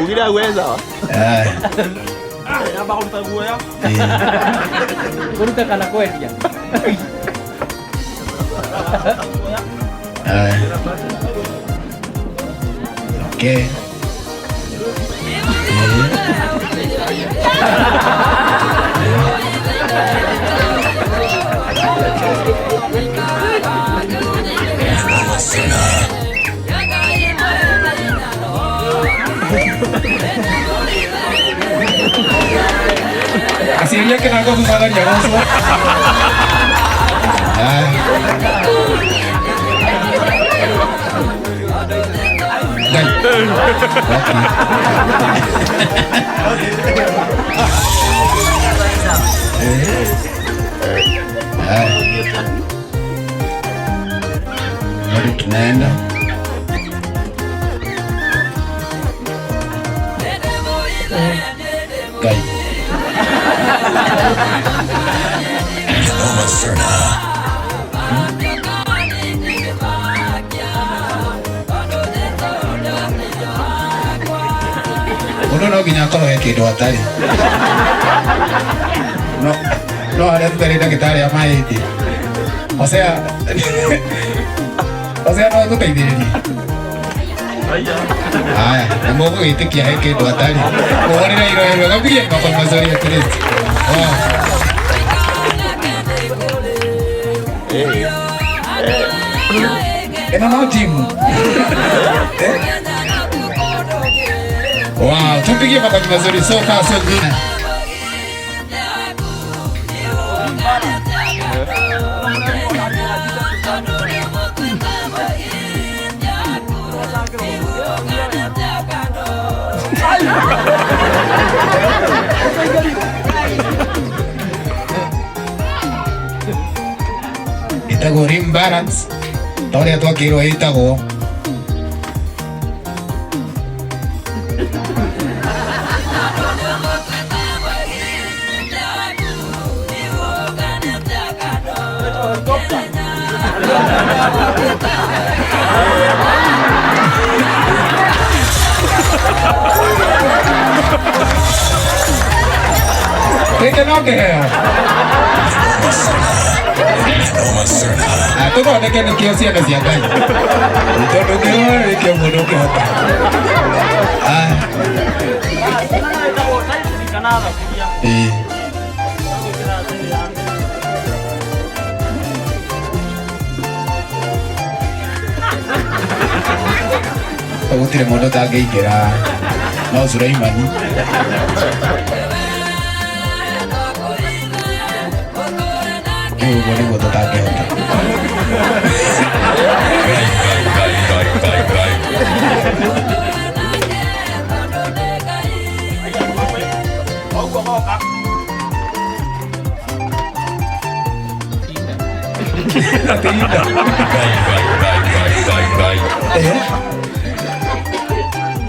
Ugire aweza. Aya. Yamba kũruta guoya. Kũruta kana kwendia? Aya. Okay. Aciari ake na ngobu magaria gocwo. Aya. Ngai. Okay. Haya. Bado tunaenda. Ngai. Noma Serna. Mũndũ no nginya akorwo he kĩndũ atarĩ. No no harĩa tũtarĩ ndagĩtarĩ a mahĩndĩ. Hosea Hosea no tũteithĩrĩrie. Haya, nĩ mũgũgĩtĩkia he kĩndũ atarĩ. Mũhũrĩre iroerwe gapigie makofi mazuri at least. Wow. Ĩno no timu. Eh? Wow, tumpigie makofi mazuri. So far so good. Ĩtagwo rim balance ta ũrĩa twakĩrwo ĩtagwo. Gĩkĩ no kĩheo. Noma Serna. Ah, tũthondeke nĩkĩo ciana cia Ngai tondũ ũngĩrora nĩkĩo mũndũ ũngĩhota. Ah, Kana thaburia. Ĩĩ. Gũtirĩ mũndũ ũtangĩingĩra no Suleimani. Rĩu ũguo nĩguo tũtangĩhota. Ngai, ngai, ngai, ngai, ngai, ngai. Ũguo goka. Atinda. Ngai, ngai, ngai, ngai, ngai, ngai. Eh?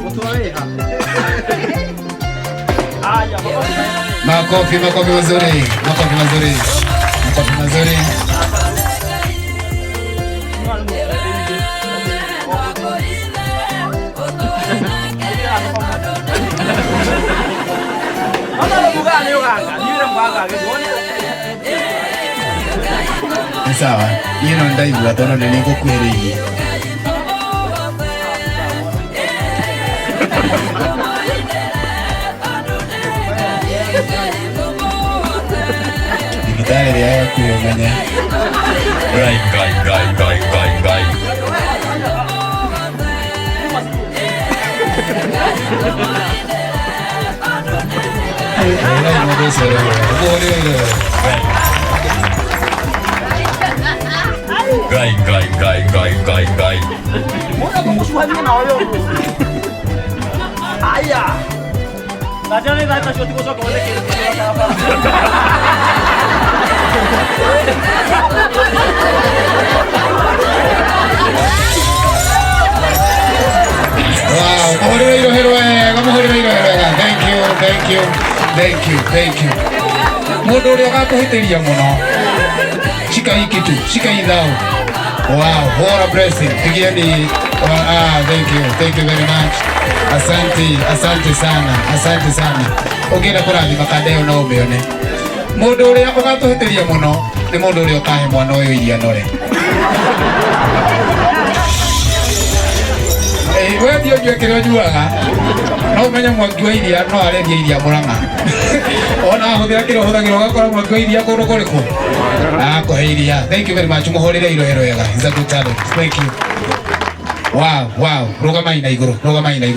Mũtwe wĩha? Aya, makofi. Makofi, makofi mazuri, makofi mazuri, makofi mazuri. Nĩ sawa, niĩ no ndaigua tondũ nĩ nĩngũkuhĩrĩirie. Thibitarĩ ĩrĩa yakuhĩ ũmenye. Ngai, ngai, ngai, ngai, ngai, ngai. Hũrai mũndũ ũcio rũhĩ. Mũhũrĩre irore. Ngai, ngai, ngai, ngai, ngai, ngai. Mbona gũgũcuhania na ũyũ? Aya. Ndaja nĩ thaa icio tigũcoka wone kĩndũ kĩrĩa barabara. Wow, mũhũrĩre irohe wega, mũhũrĩre irohe wega. Thank you, thank you, thank you, thank you. Mũndũ ũrĩa ũgakũhĩtĩria mũno. Shika hii kitu, shika hii thao. Wow, what a blessing. Pigieni. Ah, thank you. Thank you very much. Asante, asante sana. Asante sana. Ũngĩenda kũrathima kanda ĩyo no ũmĩone. Mũndũ ũrĩa ũgatũhĩtĩria mũno nĩ mũndũ ũrĩa ũkahe mwana ũyũ iria nore. Eh, we thiĩ ũnyue kĩrĩa ũnyuaga no ũmenye mwangi wa iria no arendia iria Mũrang'a. Ona ahũthĩra kĩrĩa ũhũthagĩra ũgakora mwangi wa iria kũndũ kũrĩkũ akũhe iria. Thank you very much. Mũhũrĩre irohero wega. It's a good talent. Thank you. Wow, wow. Rũgamai na igũrũ, rũgamai na igũrũ.